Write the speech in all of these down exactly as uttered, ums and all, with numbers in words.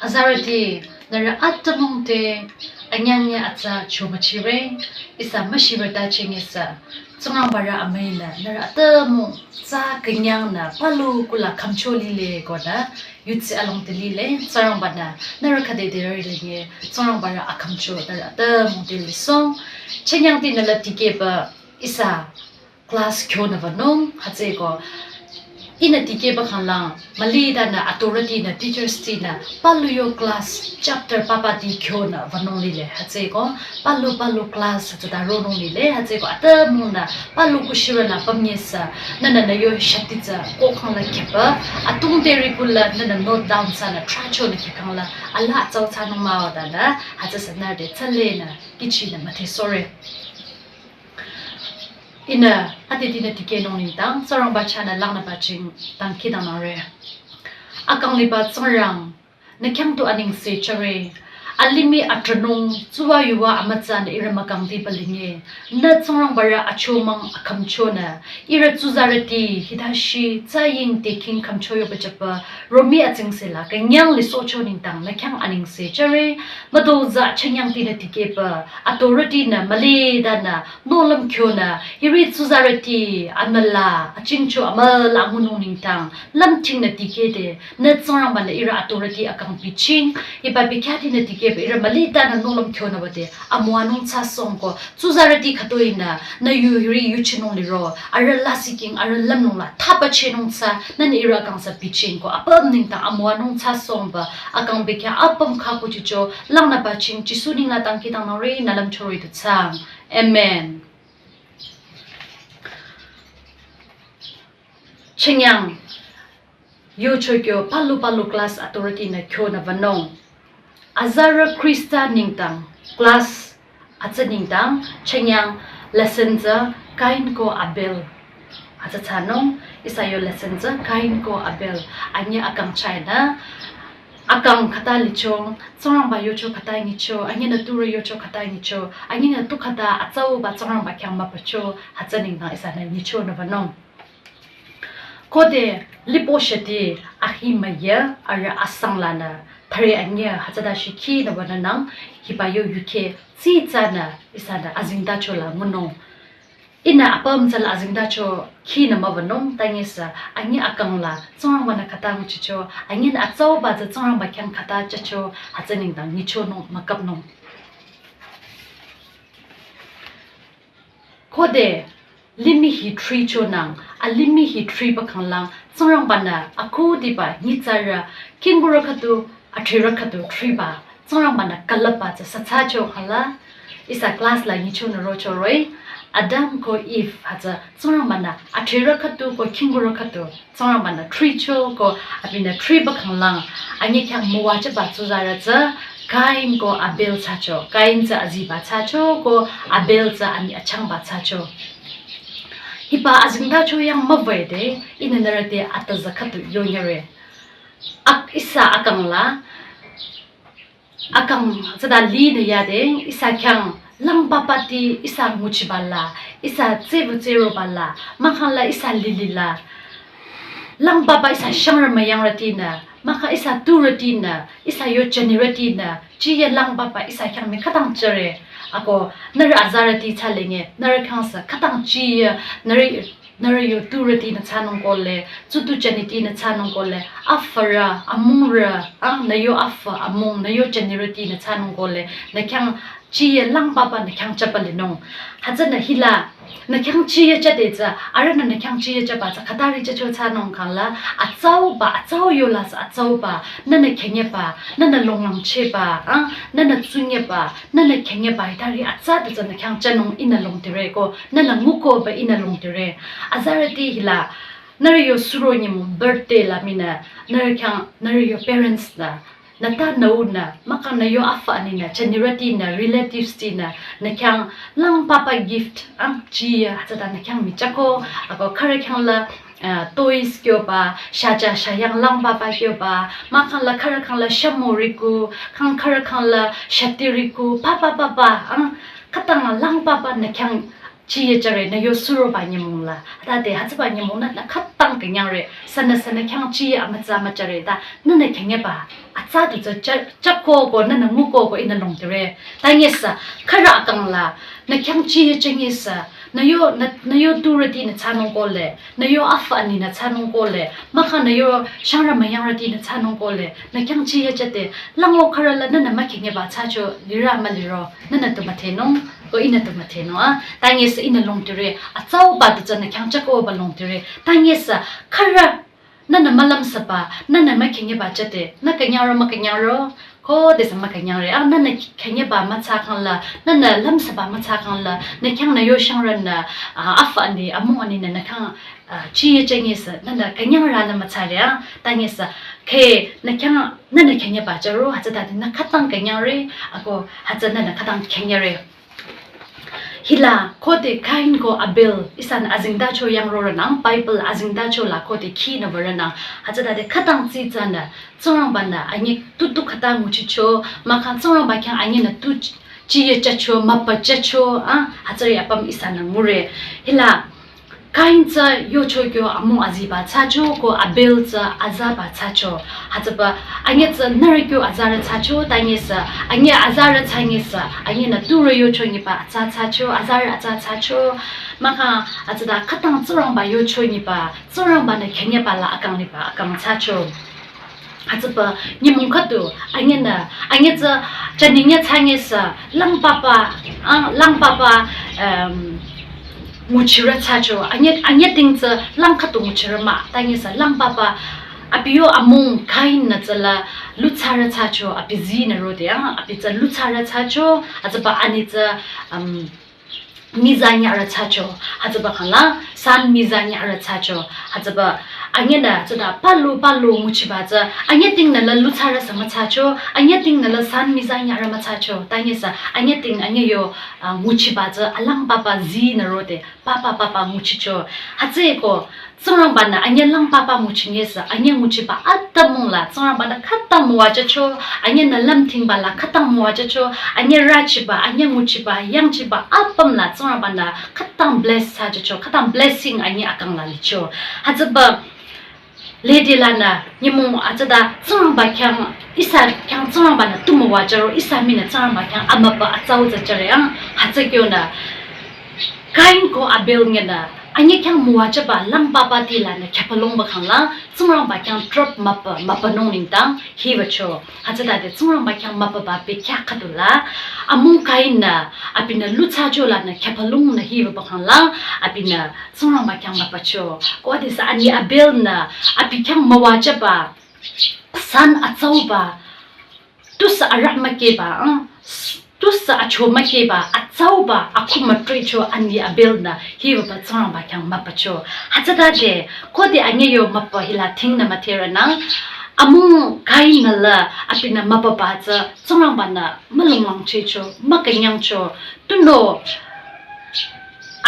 Azarüti, nührü atümung te anyangye atsa chomüchire, ihsa müshirü ta chingisü, Tsingrangbarü amüinü nührü atümung tsa künyangnü palu kula khümcho lile konü, yutsi along te lile, Tsingrangbanü nührü khüde de rü lenge, Tsingrangbarü akhümcho nührü atümung te lisong, chenyang tinü la tikehba ihsa class kyonü wünung, hütsüeko ihnü tikehba khanglang, mülidanü authority nü teachers tinü, palu yo class chapter papa ti kyonü wünung lile, hütsüeko palu palu class hütsüta ronung lile, hütsüeko atümungnü palu kushirü la pamyesü, nünü nü yo shakti tsü kokhang la khepa, atung deri kula nünü note down thsanü tracho nü khekhang la, ala atsau thsanung müodanü, hütsüsü nührü te thsalenü, kihchinü müdhe sorry. Ihnü, ati tinü tikehnung nengdang, Tsingrangba chahnü langnüba ching dangkhidangnangre. Akang liba Tsingrang, nü khyang tu anengse chore. Alimih atranung, tsuwa yuwa amütsanü ihrü mükangdiba linge. Nü Tsingrangbarü achomang akhümchonü, ihrü tsuzarüti, hitashi, tsaying teking khümcho yoba jüba, romi atsingse la, künyang lisohcho nengdang, nü khyang anengse chore. Mütozah chenyang tinü tikehba, authority nü mülidanü, nohlüm kyonü, hiri tsuzarüti, amüla, achingcho amüla ngunung nengdang, lümtingnü tikehde, nü Tsingrangbanü ihrü authority akang biching, hiba bikyatinü tikehba ihrü mülidanü nohlüm kyonü wüde, amüwanung thsasongko, tsuzarüti khütoinü, nü yu hiri yuchinung liro, arüh lasih king, arüh lümnung la, thapachenung thsa, nünü ihrü akang sü bichingko, apüm nengdang amüwanung thsasongba, akang bikya apüm khakuchicho, langnüba ching, Jisu neng la dangkhidangnangre, nü lümchoro ite thsaang. Amen. Chenyang, yocho kyo palu palu class authority nü kyonü wünung. Azarü Khrista nengdang class atsü nengdang, chenyang lesson tsü Kain ko Abel. Atsü thsanung, ihsa yo lesson tsü Kain ko Abel. Anyi akang chahnü, akang khüta licho, Tsingrangba yocho khüta nyicho, anyinü turü yocho khüta nyicho, anyinü tu khüta atsauba Tsingrangba khyang müpacho, hütsü nengdang ihsanü nyichonü wünung. Khode lipo shati ahi müya arüh asang lanü thare anyi hütsüta shikhinü wünanang hiba yo yuke tsitsanü ihsanü azengtacho la ngunung. Ihnü apüm tsü la azengtacho khinü müwünung tangisü anyi akang la Tsingrangbanü khüta nguchicho anyinü atsauba tsü Tsingrangba khyang khüta jücho hütsü nengdang nyichonung mükapnung. Khode limih hi thrichonang, alimih hi thriba khanglang, Tsingrangbanü akhudiba nyitsarü, khingkurü khüdu, athrirü khüdu thriba, Tsingrangbanü külüpba tsü süthsacho khangla, ihsa class la nyichonü rocho roh-i, Adam ko Eve hütsü Tsingrangbanü athrirü khüdu ko khingkurü khüdu, Tsingrangbanü thricho ko abinü thriba khanglang, anyi khyang müwajüba tsuzarü tsü Kain ko Abel thsacho. Kain tsü aziba thsacho ko Abel tsü anyi achangba thsacho. Hiba azengtacho yang müwüde ihnü nührü te atüza khüdu yonyüre. Ak ihsa akang la, akang tsüta linü yade, ihsa khyang lang papati ihsa nguchiba la, ihsa tsevü tseroba la, mahkhang la ihsa lili la. Lang papa ihsa shangrü müyangrütinü, mahkhang ihsa turütinü, ihsa yo jünirütinü, jiye lang papa ihsa khyang mii khütang jüre. Ako nührü azarüti thsalenge, nührü khyang sü khütang jiye, nührü nührü yo turütinü thsanung kohle, tsutu jünitinü thsanung kohle, afürü, amungrü, ah, nü yo afü, amung, nü yo jünirütinü thsanung kohle, nü khyang jiye lang papa nü khyang jüba linung. Hütsünü hila, nü khyang jiye jüde tsü, arühnü nü khyang jiye jüba tsü, khütari jücho thsanung khangla, atsauba, atsau yola sü atsauba, nünü khenyeba, nünü longlangcheba, ah, nünü tsunyeba, nünü khenyeba, hitari atsa te tsü nü khyang jünung ihnü longdire ko, nünü ngukoba ihnü longdire. Azarüti hila, nührü yo suro nyümong birthday la minü, nührü khyang, nührü yo parents nü, nü ta nü u nü, mahkhang nü yo afü aninü, jünirütinü, relatives tinü, nü khyang lang papa gift, ang jiye, hütsüta nü khyang mii jüko, ako khürü khyang la, ah, toys kyoba, shaja shayang lang papa kyoba, mahkhang la khürü khyang la shamoriku, khang khürü khyang la shatiriku, papa papa, ang khütang lang papa nü khyang Chiye jüre nü yo suroba nyümong la. Hütade hütsüba nyümong nü nü khütang künyangre. Sünü sünü khyang chiye amütsa müjüre ta nünü khenyeba atsa du tsü ja-, jüko ko nünü nguko ko ihnü longtire. Ta nyesü khürü akang la nü khyang chiye jüngesü nü yo, nü, nü yo turüti nü thsanung kohle. Nü yo afü ani nü thsanung kohle. Mahkhang nü yo shangrü müyangrüti nü thsanung kohle. Nü khyang chiye jüde. Lango khürü la nünü mükhenyeba thsacho lirü müliro. Nünü tu müdhenung. Ko ihnü tu müdhenung a. Ta nyesü ihnü longtire. Atsauba du tsü nü khyang jükoba longtire. Ta nyesü khürü nünü mülümsaba, nünü mükhenyeba jüde. Nü künyangro mükünyangro. Khodesü mükünyangre. A nünü khenyeba mütsa khang la, nünü lümsaba mütsa khang la, nü khyang nü yo shangrü nü, a, afü ani, amung ani nü nü khyang, a, chiye jüngesü, nünü künyangrü nü mütsare a, ta nyesü, khe nü khyang, nünü khenyeba jüro, hütsütade nü khütang künyangre, ako hütsü nünü khütang khenyare. Hila, khode Kain ko Abel, ihsanü azengtacho yangrorünang, Bible azengtacho la khode khinü würünang, hütsütade khütang tsitsanü, Tsingrangba-nü, anye tutu khüta nguchicho, mahkhang Tsingrangba khyang anye nü tu chiye jücho, mübü jücho, a, hütsüri apüm ihsanü ngure. Hila, Kain tsü yocho kyo amung aziba thsacho, ko Abel tsü azaba thsacho. Hütsüba, anye tsü nührü kyo azarü thsacho, ta nyesü, anye azarü thsa nyesü, anye nü turü yocho nyeba atsa thsacho, azarü atsa thsacho. Mahkhang, hütsüta khütang Tsingrangba yocho nyeba, Tsingrangba-nü khenyeba la akang liba, akang thsacho. Hütsüba nyümong khüdu, anye nü, anye tsü, jüni nye thsa nyesü, lang papa, a, lang papa, em, nguchirü thsacho, anye, anye ting tsü, lang khüdu nguchirü mah, ta nyesü, lang papa, abi yo amung Kain nü tsü la, lutsarü thsacho, abi zinü rode, a, abi tsü lutsarü thsacho, hütsüba ani tsü, em, miza nyarü thsacho, hütsüba khang la, san miza nyarü thsacho, hütsüba, anye nü, tsüta, palu, palu, nguchiba tsü, anye ting nü la lutsarü sü müthsacho, anye ting nü la san miza nyarü müthsacho, ta nyesü, anye ting, anye yo, a, nguchiba tsü, alang papa zinü rode, papa, papa, nguchicho, hütsüeko, Tsingrangba-nü anye lang papa nguchi nyesü, anye nguchiba atümung la, Tsingrangba-nü khütang müwajücho, anye nü lümthingba la khütang müwajücho, anye rüchiba, anye nguchiba, yangchiba apüm la, Tsingrangba-nü khütang bless thsajücho, khütang blessing anye akang la licho. Hütsüba, lede lanü, nyümong hütsüta, Tsingrangba khyang, ihsa khyang Tsingrangba-nü tu müwajüro, ihsa mii nü Tsingrangba khyang amübü atsau tsü jüre ang, hütsü kyonü, Kain ko Abel ngenü, anye khyang müwajüba lang papa ti lanü khyapalongba khang la, Tsingrangba khyang trap mübü, mübünung nengdang, hiwücho. Hütsütade Tsingrangba khyang mübüba bekhyah khüdu la, amung Kain nü, abinü lutsacho lanü khyapalongnü hiwüba khang la, abinü Tsingrangba khyang mübücho. Khodesü ani Abel nü, abi khyang müwajüba, san atsauba, tusü arah mükehba, ang, tusü acho mükehba, atsauba, akhu mütrecho ani Abel nü, hiwüba Tsingrangba khyang mübücho. Hütsütade, khode anye yo mübü hila thingnü müdherünang, amung Kain nü la, abinü mübüba tsü, Tsingrangba-nü, mülunglangchehcho, mükünyangcho, tunüo,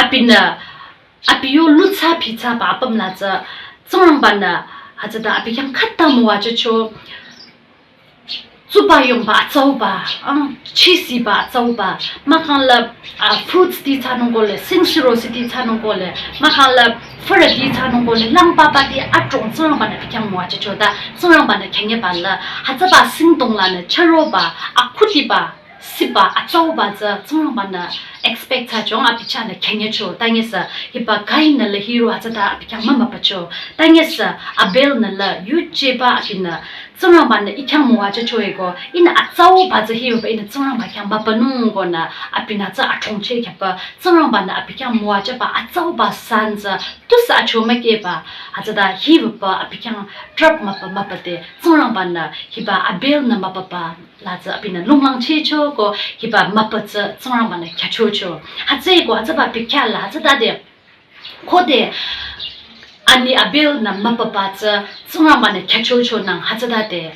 abinü, abi yo lutsa phitsaba apüm la tsü, Tsingrangba-nü, hütsüta abi khyang khütang müwajücho, tsuba yongba atsauba, ang, chisiba atsauba, mahkhang la, a, fruits ti thsanung kohle, singsiro si ti thsanung kohle, mahkhang la, fürü ti thsanung kohle, lang papa ti adrong Tsingrangba-nü abi khyang müwajücho ta, Tsingrangba-nü khenyeba la, hütsüba singdong lanü, chüroba, akhudiba, siba, atsauba tsü, Tsingrangba-nü expect thsacho, abi chahnü khenyecho, ta nyesü, hiba Kain nü la hiro hütsüta abi khyang mümübücho, ta nyesü, Abel nü la, yujeba abinü, Tsingrangba-nü i khyang müwajücho eko, ihnü atsauba tsü hiwüba ihnü Tsingrangba khyang mübünung konü, abinü tsü athongcheh khyapü, Tsingrangba-nü abi khyang müwajüba atsauba san tsü, tusü acho mükehba, hütsüta hiwüba abi khyang trap mübü mübüde, Tsingrangba-nü hiba Abel nü mübüba la tsü abinü lunglangchehcho ko hiba mübü tsü Tsingrangba-nü khyüchocho. Hütsüeko hütsüba bekhyah la hütsütade, khode ani Abel nü mübüba tsü Tsingrangba-nü khyüchocho nang hütsütade,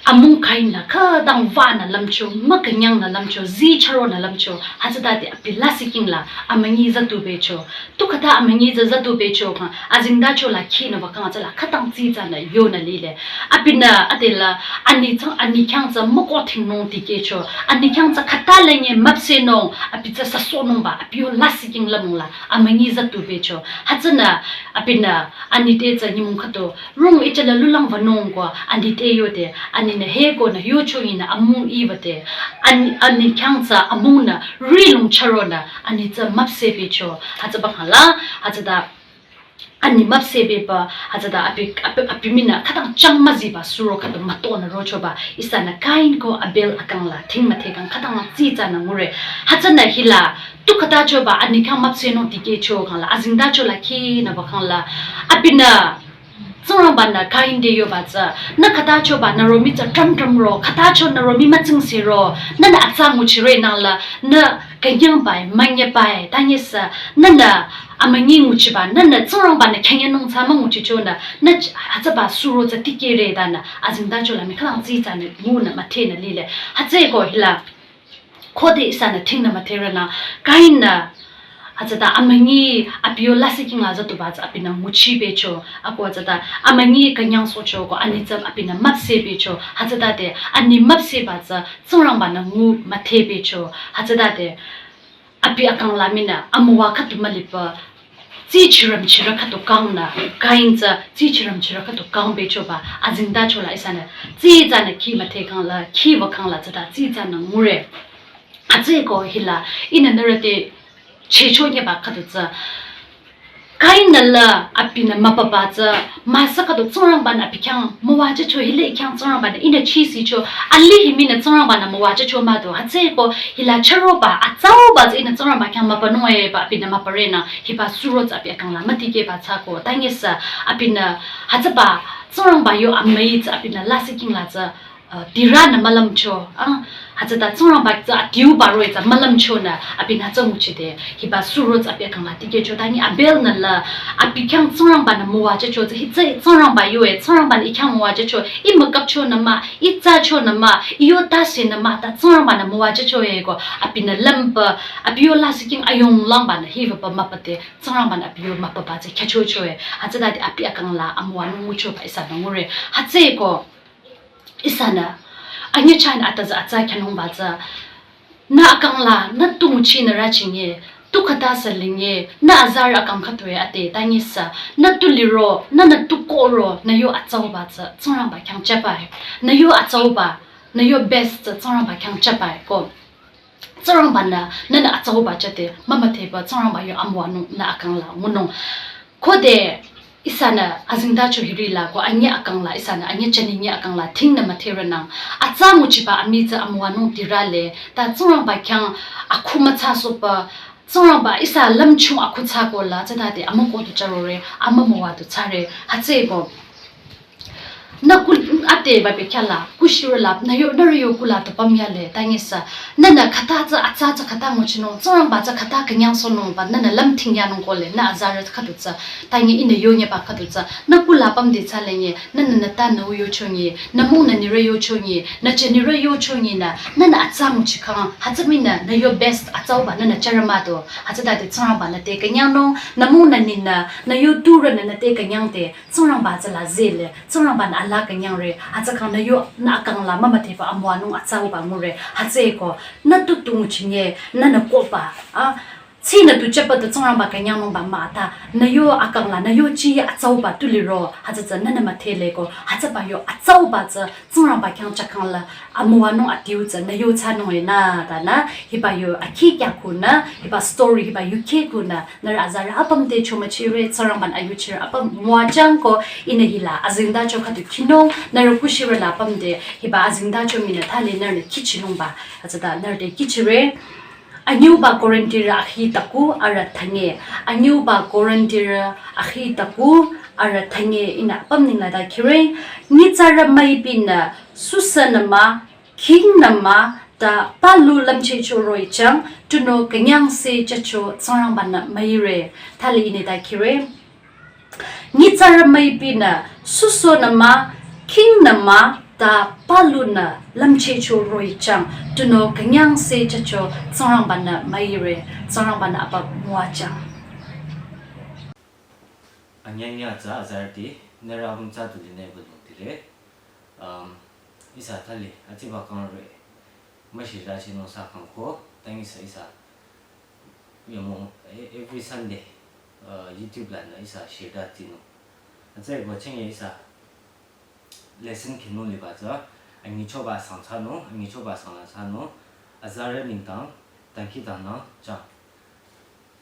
Amung Kain-nü khütang wünü lümcho, mükünyang nü lümcho, zi chüro nü lümcho, hütsütade abi lasih king la amünyi züdu becho. Tu khüta amünyi zü züdu becho kang, azengtacho la khinü ba kang tsü la khütang tsitsanü yonü lile. Abinü adela ani tsang ani khyang tsü müko thingnung dikehcho, ani khyang tsü khüta lenye müpsehnung, abi tsü süsohnung ba, abi yo lasih king lümnung la amünyi züdu becho. Hütsünü abinü ani te tsü nyümong khüto rung ichela lulang wünung ko ani te yode, aninü heko nü yocho inü amung iwüde, ani, ani khyang tsü amungnü rilung chüronü ani tsü müpseh becho. Hütsüba khala, hütsüta ani müpseh beba, hütsüta abi, abi, abi minü khütang chang müziba suro khüto mütonü rochoba, ihsanü Kain ko Abel akang la thing müthe kang khütang la tsitsanü ngure. Hütsünü hila, tu khüta choba ani khyang müpsehnung dikehcho kang la, azengtacho la khinü ba kang la, abinü Tsingrangba-nü Kain te yoba tsü, nü khüta choba nü romi tsü tram tram ro, khüta cho nü romi mütsingse ro, nünü atsa nguchire nang la, nü künyang bai, münye bai, tanyesü, nünü amünyi nguchiba, nünü Tsingrangba-nü khenye nung tsü münguchichonü, nü ch-, hütsüba suro tsü dikehre tanü, azengtacho la mi khütang tsitsanü ngunü müthenü lile. Hütsüeko hila, khode ihsanü thingnü mütherünü, Kain-nü, hütsüta amünyi abi yo lasih king la züduba tsü abinü nguchi becho, ako hütsüta amünyi künyang sohcho ko ani tsü abinü müpseh becho, hütsütade ani müpsehba tsü Tsingrangba-nü ngu müthe becho, hütsütade abi akang la minü amüwa khüto mülipü, tsi chirüm chirü khüto kangnü, Kain tsü tsi chirüm chirü khüto kang bechoba, azengtacho la ihsanü tsitsanü khi müthe kang la, khiwa kang la tsüta tsitsanü ngure. Hütsüeko hila, ihnü nührü te checho nyeba khüto tsü, Kain-nü la abinü müpaba tsü, müsa khüto Tsingrangba-nü abi khyang müwajücho, hile i khyang Tsingrangba-nü ihnü chisicho, alih hi minü Tsingrangba-nü müwajücho mah do. Hütsüeko hila chüroba, atsauba tsü ihnü Tsingrangba khyang müpanung eba abinü müparenü, hiba suro tsü abi akang la müdikehba thsako, tanyesü, abinü, hütsüba, Tsingrangba yo amüi tsü abinü lasih king la tsü, uh, dirünü mülümcho, ah, hütsüta Tsingrangba tsü adiuba roh-i tsü mülümchonü, abinü tsü nguchide, hiba suro tsü abi akang la dikehcho, tanyi Abel-nü la, abi khyang Tsingrangba-nü müwajücho tsü, hütsü Tsingrangba yoe, Tsingrangba-nü i khyang müwajücho, i mükapchonü mah, i tsachonü mah, i yo tasenü mah, ta Tsingrangba-nü müwajüchoe ko, abinü lümba, abi yo lasih king ayung langbanü hiwaba müpade, Tsingrangba-nü abi yo müpaba tsü khyüchochoe, hütsütade abi akang la amüwanung nguchoba ihsanü ngure, hütsüeko, ihsanü, anyüchah-nü ata tsü atsa khyanungba tsü, nü akang la, nü tu nguchinü rachinge, tu khüta sü linge, nü azarü akang khütoi ate, tanyesü, nü tu liro, nünü tu kohro, nü yo atsauba tsü, Tsingrangba khyang chabai, nü yo atsauba, nü yo best tsü, Tsingrangba khyang chabai, ko. Tsingrangba-nü, nünü atsauba chate, mümüdheba, Tsingrangba yo amüwanung, nü akang la, ngunung. Khode, ihsanü, azengtacho hiri la, ko anyü akang la, ihsanü, anyü chani nyü akang la, thingnü mütherünang. Atsa nguchiba amii tsü amüwanung dirüle, ta Tsingrangba khyang akhu müthsasohba, Tsingrangba ihsa lümchung akhu thsako la, tsütade amüko du chürore, amümüwa du thsare, hütsüeko. Nü ku ate ba bekhyah la, kushirü la, nü yo, nührü yo kula tu pümyale, tanyesü. Nünü khüta tsü, atsa tsü khüta nguchinung, Tsingrangba tsü khüta künyangsohnungba, nünü lümthingyanung kole, nü azarü khüdu tsü, tanyi ihnü yonyeba khüdu tsü, nü kula pümde thsalenye, nünü nü ta nü u yochonyi, nü mung nü nirü yochonyi, nü chenirü yochonyi nü, nünü atsa nguchikhang, hütsü minü, nü yo best atsauba nünü chürü mah do, hütsütade Tsingrangba-nü te künyangnung, nü mung nü ninü, nü yo turünü nü te künyangde, Tsingrangba tsü la zele, Tsingrangba-nü ala künyangre, hütsükhang nü yo nü akang la mümüdheba amüwanung atsauba ngure, hütsüeko, nü tu tu nguchinge, nünü kohba, ah, tsinü tu chehba tu Tsingrangba künyangnungba mah ta, nü yo akang la, nü yo chi atsauba tu liro, hütsü tsü nünü müdheleko, hütsüba yo atsauba tsü, Tsingrangba khyang chakhang la, amüwanung adiu tsü, nü yo thsanung-e nü, ta nü, hiba yo akhi kya khunü, hiba story, hiba yukheh khunü, nührü azarü apüm te chomüchire, Tsingrangba-nü ayuchirü apüm müwajüng ko, ihnü hila, azengtacho khüdu khinung, nührü kushirü la apüm te, hiba azengtacho minü thali nührünü kihchinungba, hütsüta nührü te kihchire, Anyüuba Korinthirü akhi taku arü thünye, anyüuba Korinthirü akhi taku arü thünye ihnü apüm ninglang ta khire, nyitsarü müipinü, susünü mah, khingnü mah, ta palu lümchehcho roh-i chang, tunüo künyangse jücho Tsingrangba-nü müire, thali ihnü ta khire. Nyitsarü müipinü, susünü mah, khingnü mah, Ta palunü lümchehcho roh-i chang, tunüo künyangse chacho Tsingrangba-nü müire, Tsingrangba-nü apa müwajang. Anyanya tsü azarüti, nührü apüm tsü tu linü bülung tire. Um, ihsa thali, atsiba kangre. Müshirü chinung sa kangko, tang ihsa ihsa. Yamo, e-, every Sunday, uh, YouTube lanü ihsa shirü tinung. Atsü ko chenge ihsa lesson khinung liba tsü, anyichoba sang thsanung, anyichoba sang la thsanung, azarü nengdang, dangkhidangnang chang.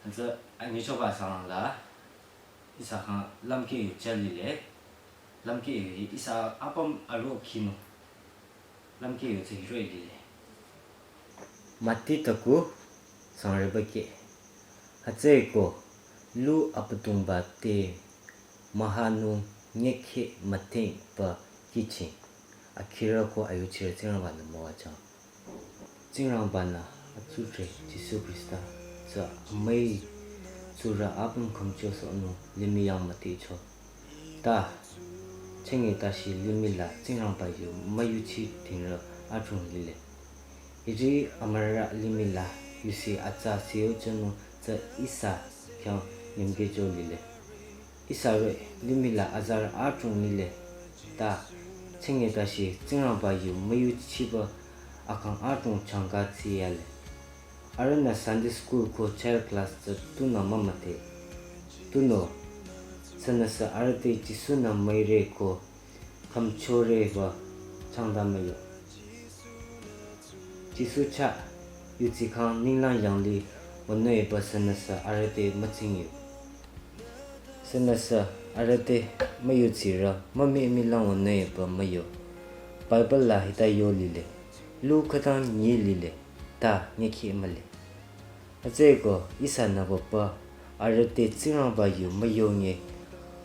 Hütsü anyichoba sang la, ihsa khyang lümkeh yu chah lile, lümkeh yu hi ihsa apüm aro khinung, lümkeh yu tsü hiroh-i lile. Mati taku sangreba keh. Hütsüeko lu Abüdongba te mühanung nyekhe müthengba kihching. Akhirü ko ayuchirü Tsingrangba-nü müwajang. Tsingrangba-nü atsurü Jisu Khrista tsü amüi tsurü apüm khümchosohnung limih yang müthicho. Ta, chenge tashi limih la Tsingrangba yu müyuchi tingrü adrong lile. Hiri amürarü limih la yusi atsa seo chonung tsü ihsa khyang nyümkehcho lile. Ihsa roh-i limih la azarü adrong lile. Ta, chenge tashi Tsingrangba yu müyuchiba akang adrong changka tsiyale. Arühnü Sunday school ko choir class tsü tunü mümüdhe. Tunüo, sünüsü arüh te Jisu-nü müire ko khümchoreba changta müyo. Jisu chah yudsi khyang ninglang yanglih wünüiba sünüsü arüh te mütsingyo. Sünüsü arüh te müyudsirü mümih milang wünüiba müyo. Bible la hita yo lile. Lu khütang nyi lile. Ta nyekhi mühle. Hütsüeko ihsanü bapa arüh te Tsingrangba yu müyonge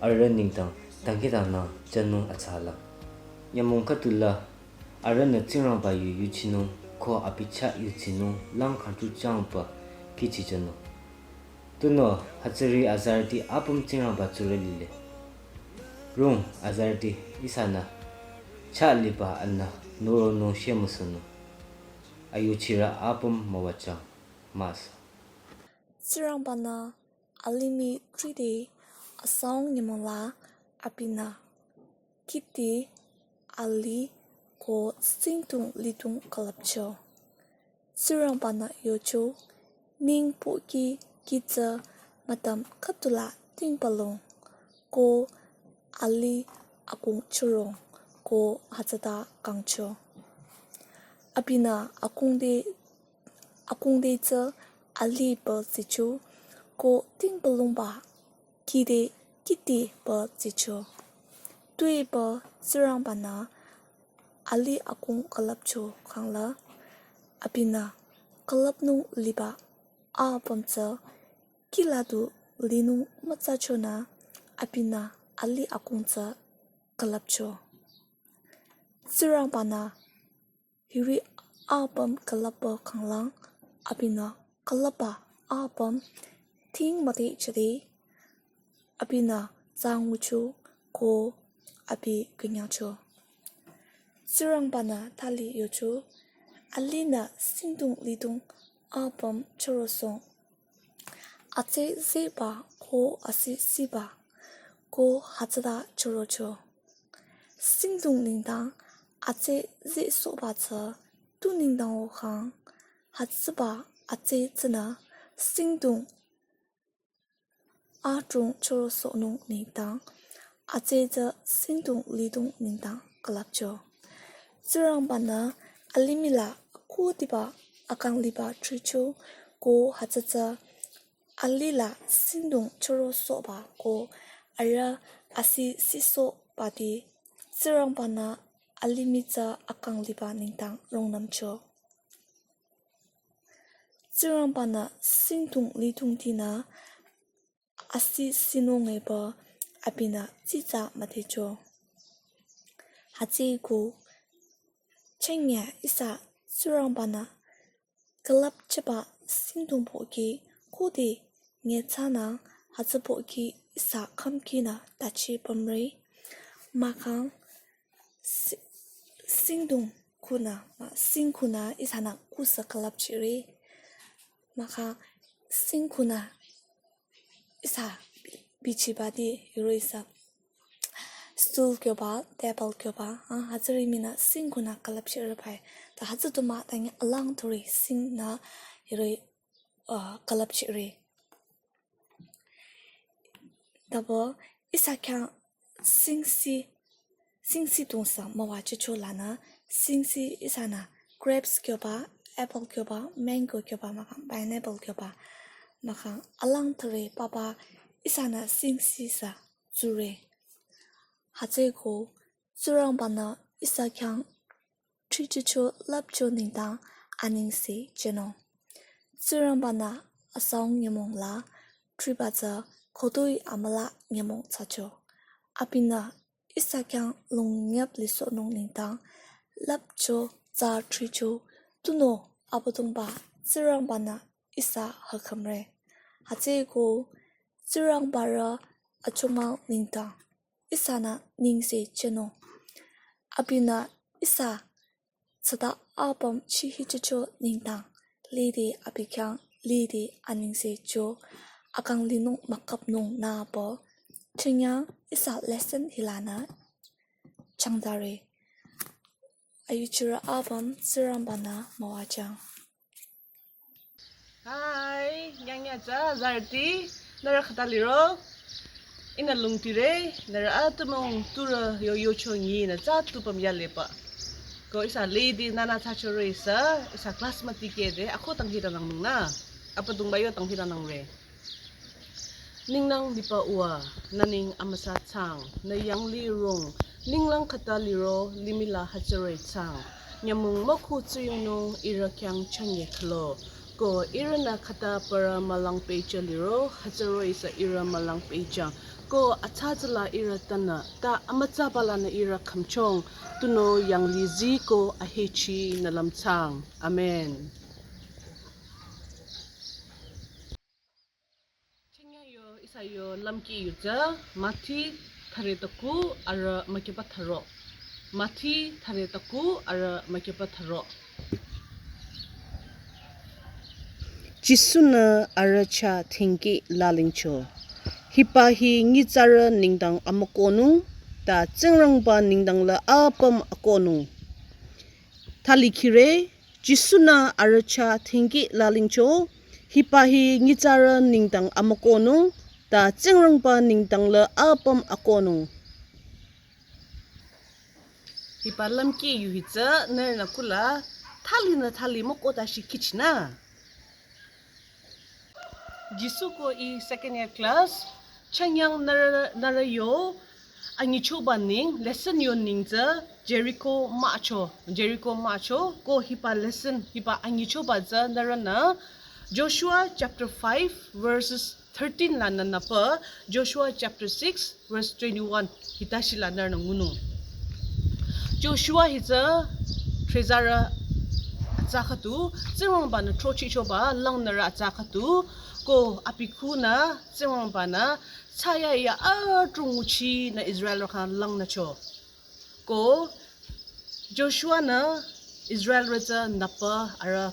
arüh nengdang dangkhidangnang chanung atsala. Nyümong khüdula arühnü Tsingrangba yu yuchinung ko abi chah yuchinung lang khangchu changba kihchi chanung. Tunüo hütsüri azarüti apüm Tsingrangba tsurü lile. Rung azarüti ihsanü chah liba anü nüronung shemüsünung. Ayuchirü apüm müwajang. Müsa. Tsingrangba-nü alimih tride asang nyümong la abinü kihdi, alih ko singdong lidong külüpcho. Tsingrangba-nü yocho, ning pohki kih tsü mütam khüdula tingpalong ko alih akong chorong ko hütsüta kangcho. Abinü akong te, akong te tsü alih pü tsicho ko tingpalongba kih te kihdi pü tsicho. Tuepü Tsingrangba-nü alih akong külüpcho khangla abinü külüpnung liba apüm tsü kih la du linung mütsachonü abinü alih akong tsü külüpcho. Tsingrangba-nü hiri apüm külüpba khanglang abinü külüpba apüm ting müdhe chade abinü tsa ngucho ko abi künyangcho. Tsingrangba-nü thali yocho, alihnü singdong lidong apüm chorosong, atse zehba ko asi siba ko hütsüta chorocho. Singdong nengdang atse zehsohba tsü tu nengdang-o khang, hütsüba atse tsünü singdong adrong chorosohnung nengdang, atse tsü singdong lidong nengdang külüpcho. Tsingrangba-nü alimih la khüdiba akang liba thricho ko hütsü tsü alih la singdong chorosohba ko arüh asi sisohba te Tsingrangba-nü alimih tsü akang liba nengdang rungnümcho. Tsingrangba-nü singdong lidongtinü asi sinung epü abinü tsitsa müdhecho. Hütsüeko chenge ihsa Tsingrangba-nü külüpchehba singdong pohki khode nyitsarünü hütsü pohki ihsa khümkinü tachi pümre. Mahkhang si-, Singdong khunü, ma sing khunü ihsanü kusü külüpchire. Mahkhang sing khunü ihsa bichiba di hiroh-i sü stool kyoba, table kyoba, ah, hütsüri minü sing khunü külüpchire pai. Ta hütsü du mah tangi alang turi singnü hiroh-i, ah, külüpchire. Tabo ihsa khyang singsi, singsi dongsa müwajücho lanü, singsi ihsanü grapes kyoba, apple kyoba, mango kyoba, mahkhang pineapple kyoba, mahkhang alang turi papa ihsanü singsi sü tsure. Hütsüeko Tsingrangba-nü ihsa khyang thrichicho lüpcho nengdang anengse jünung. Tsingrangba-nü asang nyümong la thriba tsü khütoi amüla nyümong thsacho. Abinü ihsa khyang longnyüp lisohnung nengdang lüpcho tsü thricho tunüo Abüdongba Tsingrangba-nü ihsa hükümre. Hütsüeko Tsingrangba rü achomang nengdang ihsanü nengse jünung. Abinü ihsa tsüta apüm chihichicho nengdang lede abi khyang lede anengse jo akang linung müküpnung nübo. Chünyang ihsa lesson hilanü changdare. Ayuchirü apüm Tsingrangba-nü müwajüng. Hi, nyangya tsü, zarti, nührü khüta liro, ihnü lungtire, nührü atümung turü yo yocho nyinü tsü tupüm yaleba. Ko ihsa lady nana tsü choro ihsa, ihsa class mati kede, ako tanghi tanang nung na, Abüdongba yo tanghi tanang re. Ninglang liba uwa, nü neng amüsa thsang, nü yanglih rong, ninglang khüta liro, limihla hütsüri thsang. Nyümong mükhu tsuyongnung ihrü khyang chünye khülo. Ko ihrünü khüta parü mülang pehjü liro, hütsüri sü ihrü mülang pehjüng. Ko atsa tsüla ihrü tanü, ta amütsaba lanü ihrü khümchong, tunüo yanglih zii ko ahechi nü lümthsang. Amen. Chünyang yo, ihsa yo, lümkhi yu tsü, Mathi thüre taku arüh mükyüba thüro. Mathi thüre taku arüh mükyüba thüro. Jisu-nü arüh chah dhingkeh lalingcho. Hiba hi nyitsarü nengdang amükohnung, ta Tsingrangba nengdang la apüm akohnung. Thali khire, Jisu-nü arüh chah dhingkeh lalingcho, hiba hi nyitsarü nengdang amükohnung, ta Tsingrangba nengdang la apüm akohnung. Hiba lümkhi yu hi tsü, nührünü kula, thali nü thali mükoh ta shi kichinü. Jisu ko ih second year class, chünyang nührü, nührü yo, anyichoba neng, lesson yo neng tsü, Jericho mücho, Jericho mücho, ko hiba lesson, hiba anyichoba tsü, nührünü, Joshua chapter five, verses thirteen lanü nüpü, Joshua chapter six, verse twenty-one, hita shila nührünü ngunung. Joshua hi tsü, threzarü atsa khüdu, Tsingrangba-nü throchehchoba, langnürü atsa khüdu, ko abi khunü, Tsingrangba-nü, thsayahiya adrong nguchinü Israelrü khyang langnücho. Ko Joshua-nü Israelrü tsü nüpü arüh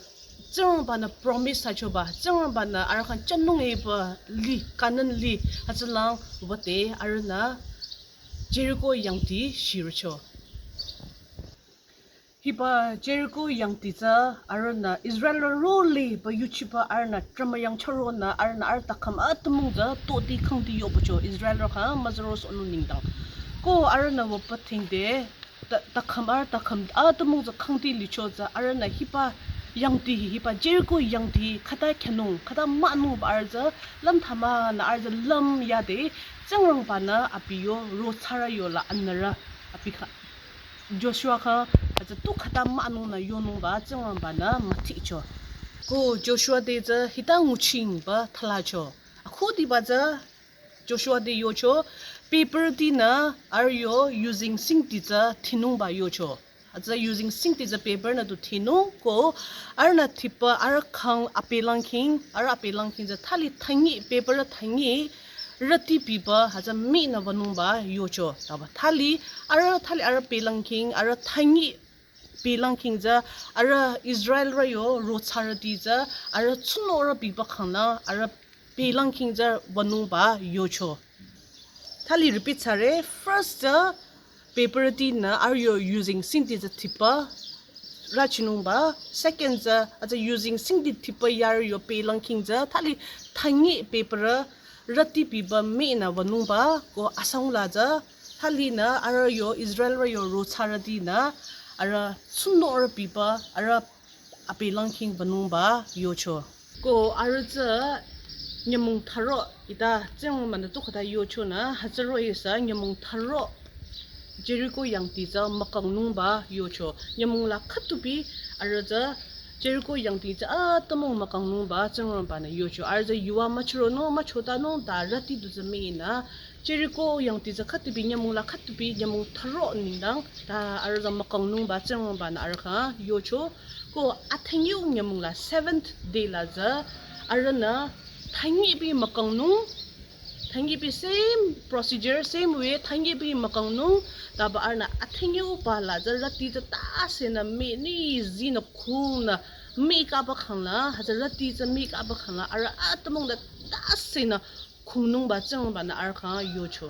Tsingrangba-nü promise thsachoba, Tsingrangba-nü arüh khyang chünung epü lih, Kanan lih, hütsülang wüde arühnü Jericho yangdi shirücho. Hiba Jericho yangdi tsü arühnü Israelrü role pü yuchiba arühnü trama yang chüronü arühnü arüh takhüm atümung tsü toti khangdi yohpücho Israelrü khyang müzüro sohnung nengdang. Ko arühnü wüpü dhingde ta-, takhüm arüh takhüm atümung tsü khangdi licho tsü arühnü hiba yangdi hi, hiba Jericho yangdi khüta khyünung, khüta münung pü arüh tsü lümthsamanü arüh tsü lümyade Tsingrangba-nü abi yo rothsarü yola anürü abi khyang Joshua khyang, hütsü tu khüta münungnü yonungba Tsingrangba-nü müthehcho. Ko Joshua te tsü hita nguchingba thalicho. Akhudiba tsü Joshua te yocho, paper tinü arüh yo yuzeng singti tsü thinungba yocho. Hütsü yuzeng singti tsü paper nü tu thinung ko arühnü thipü arüh khyang apelang khing, arüh apelang khing tsü thali thangi, paper thangi, rüti biba hütsü minü wünungba yocho. Taba thali, arüh thali arüh pelangking, arüh tangi pelangking tsü, arüh Israelrü yo rothsarüti tsü, arüh tsunorü biba khangla, arüh pelangking tsü wünungba yocho. Thali repeat thsare, first tsü, beparütinü arüh yo yuzeng singdi tsü tipa rüchinungba, second tsü, hütsü yuzeng singdi tipa yarü yo pelangking tsü, thali tangi beparü rüti biba minü wünungba, ko asangla tsü, thalinü arüh yo Israelrü yo rothsarütinü, arüh tsunorü biba, arüh apelangking wünungba yocho. Ko arüh tsü nyümong tharo ita Tsingrangbanü tu khata yochonü, hütsü roh-i sü nyümong tharo Jeriko yangdi tsü mükangnungba yocho. Nyümong la khütupi arüh tsü Jeriko yangdi tsü atümung mükangnungba Tsingrangbanü yocho. Arüh tsü yuva müchironung, müchotanung, ta rüti du tsü minü Jeriko yangdi tsü khütupi nyümong la khütupi nyümong tharo nengdang ta arüh tsü mükangnungba Tsingrangbanü arüh khyang yocho. Ko athangiu nyümong la seventh day la tsü arühnü tangibi mükangnung, tangibi same procedure, same way, tangibi mükangnung, taba arühnü athangiuba la tsü rüti tsü tasenü mi ni zinü khungnü mikaba khangla, hütsü rüti tsü mikaba khangla, arüh atümung la tasenü khungnungba Tsingrangbanü arüh khyang yocho.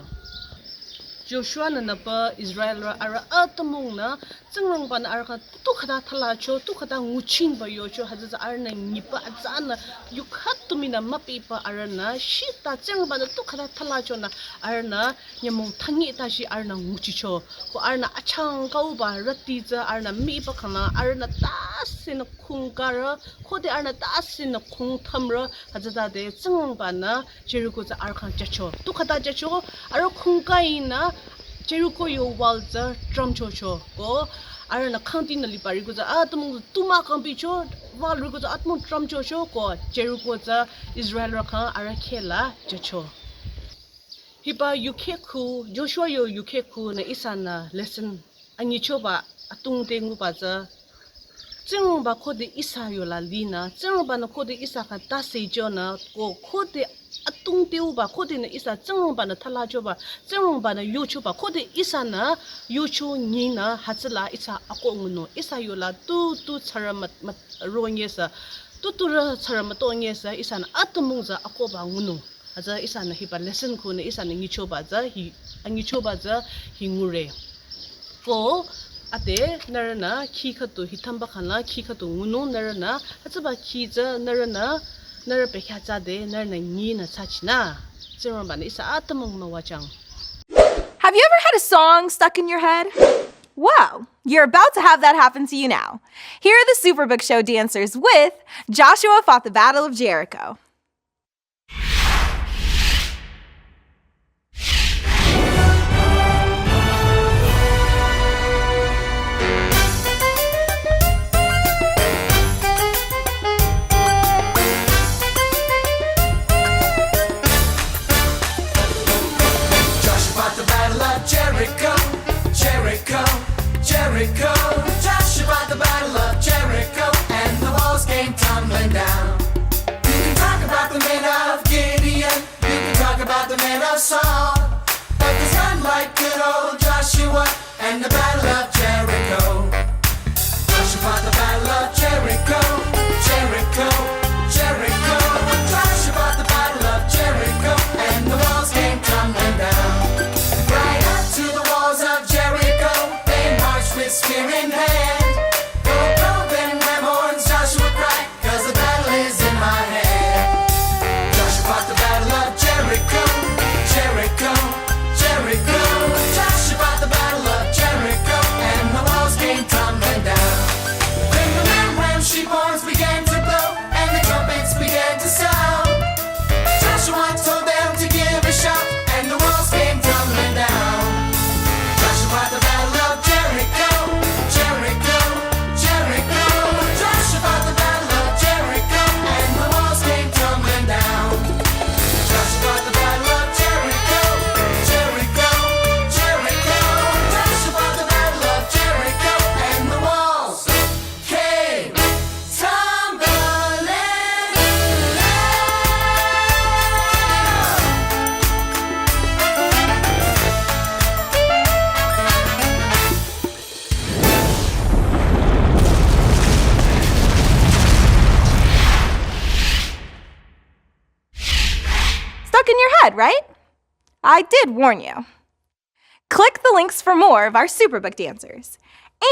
Joshua-nü nüpa Israelrü arüh atümungnü Tsingrangbanü arüh khyang tu khata thalicho, tu khata nguchingba yocho, hütsü tsü arühnü nyiba atsanü yu khütuminü müpiba arühnü shita Tsingrangbanü tu khata thalichonü arühnü nyümong tangi tashi arühnü nguchicho. Ko arühnü achangkauba rüti tsü arühnü miba khangla arühnü tasenü khungkarü, khode arühnü tasenü khungthamrü, hütsütade Tsingrangbanü Jeriko tsü arüh khyang jücho. Tu khata jücho, arüh khungkainü Jeriko yo wall tsü tramchocho. Ko arühnü khangtinü liba riko tsü atümung tsü tumü kangpicho, wall riko tsü atümung tramchocho, ko Jeriko tsü Israelrü khyang arüh khehla jücho. Hiba yukheh khu, Joshua yo yukheh khunü ihsanü lesson anyichoba atungte nguba tsü, Tsingrangba khode ihsa yola linü, Tsingrangbanü khode ihsa khyang tase jünü, ko khode atungte uba khodenü ihsa Tsingrangbanü thalichoba, Tsingrangbanü yochoba khode ihsanü yocho nyinü hütsüla ihsa akoh ngunung, ihsa yola tu tu tsarü mah, mah, ronyesü, tu turü tsarü mütonyesü ihsanü atümung tsü akohba ngunung. Hütsü ihsanü hiba lesson khunü ihsanü nyichoba tsü hi, anyichoba tsü hi ngure. Ko ade nührünü khi khüdu hi thamba khangla khi khüdu ngunung nührünü, hütsüba khi tsü nührünü, nührü bekhyah tsüde nührünü nyinü thsachinü, Tsingrangbanü ihsa atümung müwajüng. Have you ever had a song stuck in your head? Well, you're about to have that happen to you now. Here are the Superbook Show dancers with Joshua Fought the Battle of Jericho. Joshua fought the battle of Jericho, Jericho, Jericho. Joshua fought the battle of Jericho, and the walls came tumbling down. You can talk about the men of Gideon, you can talk about the men of Saul, but there's none like good old Joshua and the battle of Jericho. Joshua fought the battle of Jericho, Jericho, Jericho. Joshua fought the battle of Jericho, and the walls came tumbling down. Right up to the walls of Jericho, they marched with spear in hand. Though cloven ram horns, Joshua cried, 'cause the battle is in my hand. Joshua fought the battle of Jericho, Jericho, Jericho. Joshua fought the battle of Jericho, said, right? I did warn you. Click the links for more of our Superbook dancers.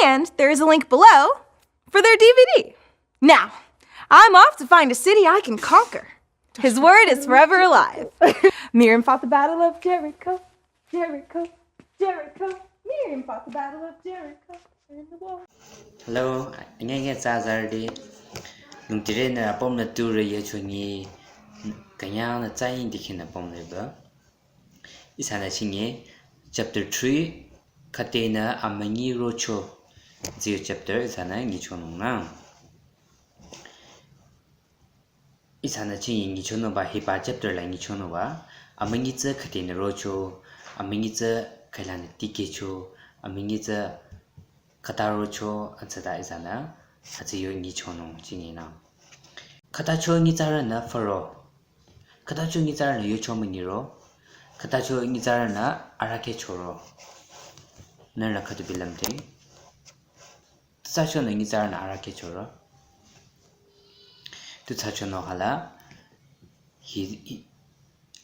And there is a link below for their D V D. Now, I'm off to find a city I can conquer. His word is forever alive. Miriam fought the battle of Jericho, Jericho, Jericho. Miriam fought the battle of Jericho and the wall. Hello, anyenge tsü azarüti. Lungtire nü apüm nü tu re ye chungi. Kanya nü tsü yin dikhin apüm re ba. Ihsanü chingi chapter three, khüte nü amünyi rocho. Zio chapter ihsanü nyichonung nü. Ihsanü chingi nyichonung ba hiba chapter la nyichonung ba. Amünyi tsü khüte nü rocho. Amünyi tsü khüla nü tikehcho. Amünyi tsü khüta rocho. Atsüta ihsanü. Atsü yo nyichonung chingi nü. Khütacho nyitsarü nü faro. Khütacho nyitsarü nü yocho münyiro. Khütacho nyitsarü nü arahkheh choro. Nührünü khüdu bilamde. Khütacho nü nyitsarü nü arahkheh choro. Tu thsacho nü hala. Hi, hi,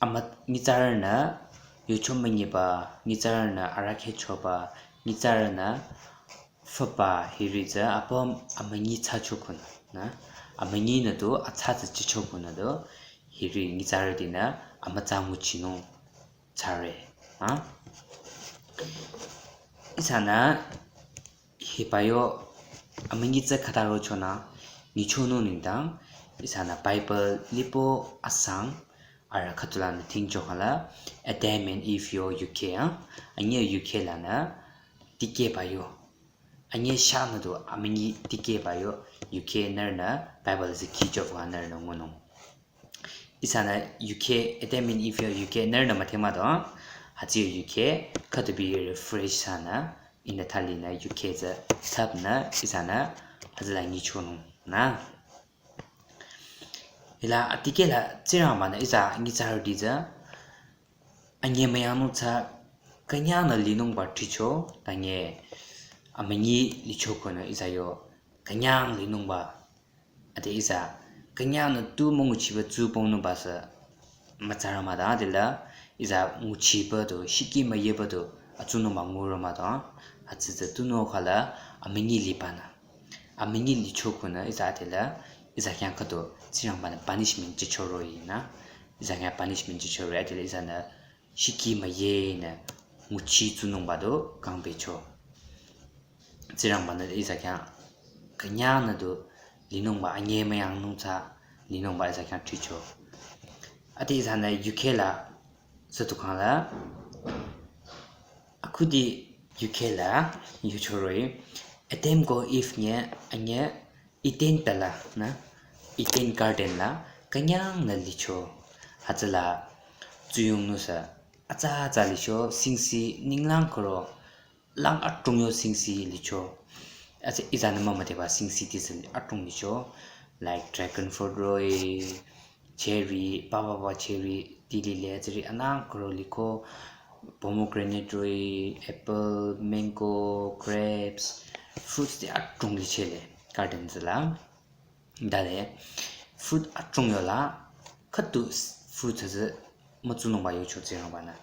ama nyitsarü nü yocho münyiba, nyitsarü nü arahkheh choba, nyitsarü nü füba hiri tsü apüm amünyi thsacho kunü, nü? Amünyi nü du athsa tsü chicho kunü du hiri nyitsarüti nü amütsa nguchinung thsare, ha? Ihsanü hiba yo amünyi tsü khüta rocho nü nyichonung nengdang ihsanü Bible lipo asang arüh khüdu la nü thingcho hala Adam and Eve yo yukheh, ha? Anye yukheh la nü tikehba yo. Anye shanü du amünyi tikehba yo yukheh nührünü Bible zikhi jopü nührünü ngunung. Ihsanü yukheh, Adam and Eve yo yukheh nührünü müdhe mah do. Hütsü yo yukheh khüdu bi refresh thsanü, ihnü thali nü yukheh tsü thsapnü ihsanü hütsüla nyichonung nü. Hila atikeh la Tsingrangba nü ihsa nyitsarüti tsü anye müyangnung tsü künyangnü linungba thricho, tanye amünyi licho kunü ihsa yo künyang linungba. Ade ihsa künyangnü tu münguchiba tsu pongnungba sü mütsarü mah do, adela ihsa nguchiba du, shiki müyeba du atsunungba nguro mah do. Hütsü tsü tunüo khala amünyi liba nü. Amünyi licho kunü ihsa adela ihsa khyang khüdu Tsingrangba nü punishment chichoro inü. Ihsa khyang punishment chichoro adela ihsanü shiki müyenü nguchi tsunungba du kangpehcho. Tsingrangba nü ihsa khyang künyangnü du linungba anye müyangnung tsü linungba ihsa khyang thricho. Ade ihsanü yukheh la züdukhang la akhudi yukheh la yuchoroi Adam ko Eve nye anye Eden tala nü Eden garden la künyangnü licho. Hütsüla tsuyongnung sü atsa atsa licho, singsi ninglang koro lang adrong yo singsi licho. Atsü ihsanü mümüdheba singsi tisü adrong licho. Like dragon fruit roi, cherry, papa pa cherry, tilile, tsüri anang koro liko, pomegranate roi, apple, mango, grapes, fruits ti adrong lichele, garden tsüla. Dade, fruit adrong yola, khüdu s-, fruit tsü mütsunungba yocho Tsingrangba nü.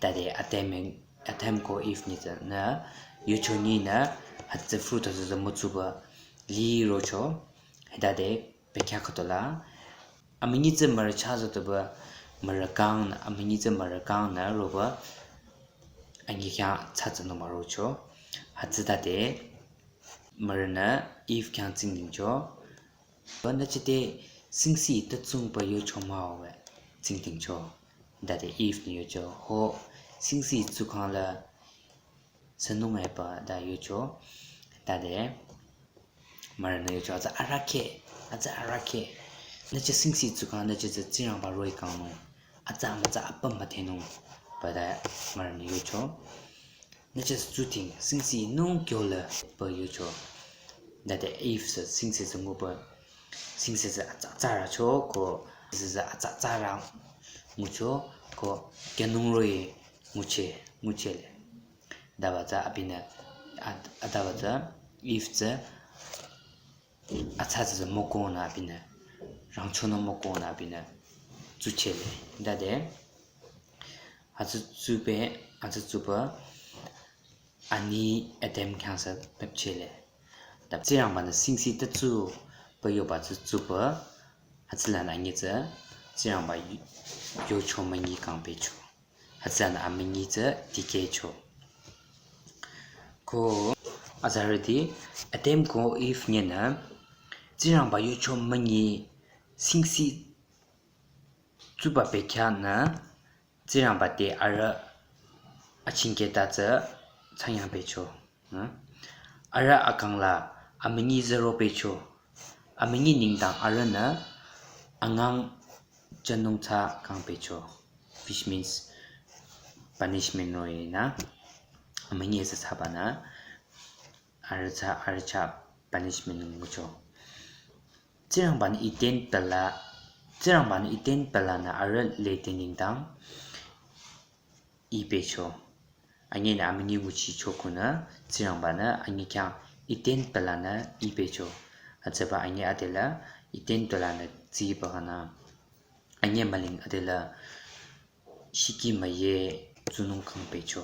Dade, Adam and, Adam ko Eve nyitsü nü, yocho nyi nü, hütsü fruit tsü mütsuba lirocho. Dade, bekhyah khütola, amünyi tsü mürü chazütuba, mürü kang nü, amünyi tsü mürü kang nü roba, anyi khyang thsatsünungba rocho. Hütsü dade, mürünü Eve khyang tsingdhingcho. Ba nü chete singsi tütsungba yocho mah-o we tsingdhingcho. Dade Eve nü yocho, ho, singsi tsukhang la sünung epü ta yocho. Dade mürünü yocho, atsa arahkheh, atsa arahkheh. Nü che singsi tsukhang, nü che tsü Tsingrangba roh-i kangnung. Atsa mütsa apüm müdhenung. Ba ta mürünü yocho. Nü che tsü ting, singsi nung kyo le pü yocho. Dade Eve sü singsi tsü ngupü. Singsi tsü atsa atsa racho ko, singsi tsü atsa atsa ra ngucho ko, kyanung roh-i nguche, nguchele. Daba tsü abinü, ad-, adaba tsü Eve tsü atsa tsü mükohnü abinü, rangchonü mükohnü abinü tsuchele. Dade, atsü tsube, atsü tsuba, ani Adam khyang sü pepchele. Ta Tsingrangba-nü singsi tatsu pü yoba tsü tsuba, hütsülanü anyi tsü Tsingrangba yu-, yucho münyi kangpehcho. Hütsülanü amünyi tsü dikehcho. Ko azarüti Adam ko Eve nyinü Tsingrangba yucho münyi singsi tsuba bekhyah nü Tsingrangba te arüh achingketa tsü changyang pehcho. Hmm? Arüh akang la amünyi zero pehcho. Amünyi nengdang arühnü angang jünung tsü kangpehcho. Which means punishment roh-i nü. Amünyi tsü thsabanü arüh tsü, arüh tsü punishment ngucho. Tsingrangba-nü Eden pela, Tsingrangba-nü Eden pelanü arüh lede nengdang ipehcho. Anyinü amünyi nguchicho khunü Tsingrangba-nü anyi khyang Eden pelanü ipehcho. Hütsüba anyi adela Eden pelanü tsiba khanü anyi müling adela shiki müye tsunung kangpehcho.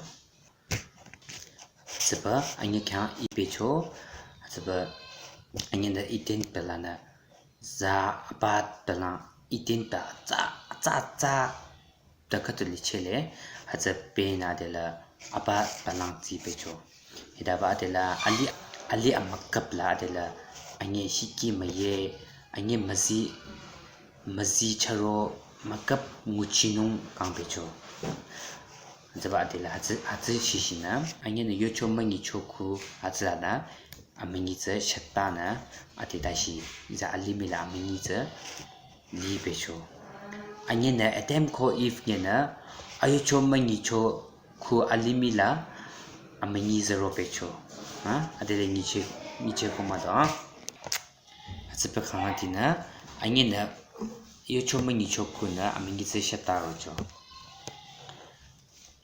Hütsüba anyi khyang ipehcho. Hütsüba anyinü Eden pelanü za apa pelang Eden ta tsa, tsa, tsa ta khüdu lichele. Hütsübenü adela apa pelang tsipehcho. Hitaba adela alih, alih amükap la adela anyi shiki müye, anyi müzi, müzi charo mükap nguchinung kangpehcho. Hütsüba adela hütsü, hütsü shishinü anyinü yucho münyicho khu hütsülanü amünyi tsü shütanü ade tashi, ihsa alimih la amünyi tsü lipehcho. Anyinü Adam ko Eve nyinü ayucho münyicho khu alimih la amünyi zero pehcho. Ha? Adele nyiche, nyiche ko mah do, ha? Hütsüba khangatinü anyinü yucho münyicho khunü amünyi tsü shüta rocho.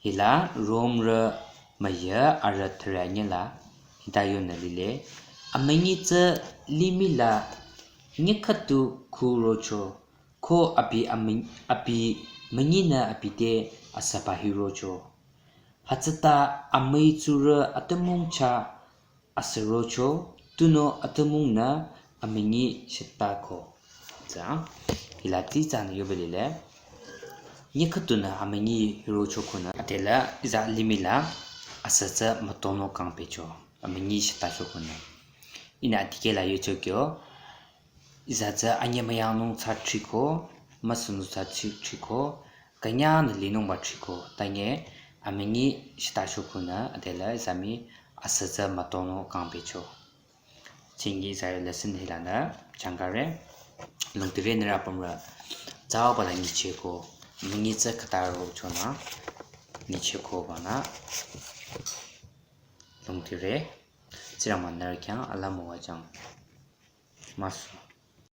Hila Romrü müya arüh thüre anyila hita yonü lile. Amünyi tsü limih la nyi khüdu khu rocho. Ko abi amün-, abi münyinü abi te asüba hirocho. Hütsüta amüi tsurü atümung chah asürocho, tunüo atümungnü amünyi shütako. Tsü, hila tsitsanü yobelile. Nyi khüdunü amünyi hirocho khunü adela ihsa limih la asü tsü mütonung kangpehcho. Amünyi shütacho khunü. Ihnü adikeh la yocho kyo. Ihsa tsü anyemüyangnung tsü thriko, müsünung tsü thri-, thriko, künyangnü linungba thriko, tanye amünyi shütacho khunü adela ihsa mii asü tsü mütonung kangpehcho. Chingi ihsa lesson hilanü changkare, lungtire nührü apümrü, tsüba la nyicheko, amünyi tsü khüta rochonü, nyicheko banü, lungtire, Tsingrangba nührü khyang alaa müwajüng. Müsü.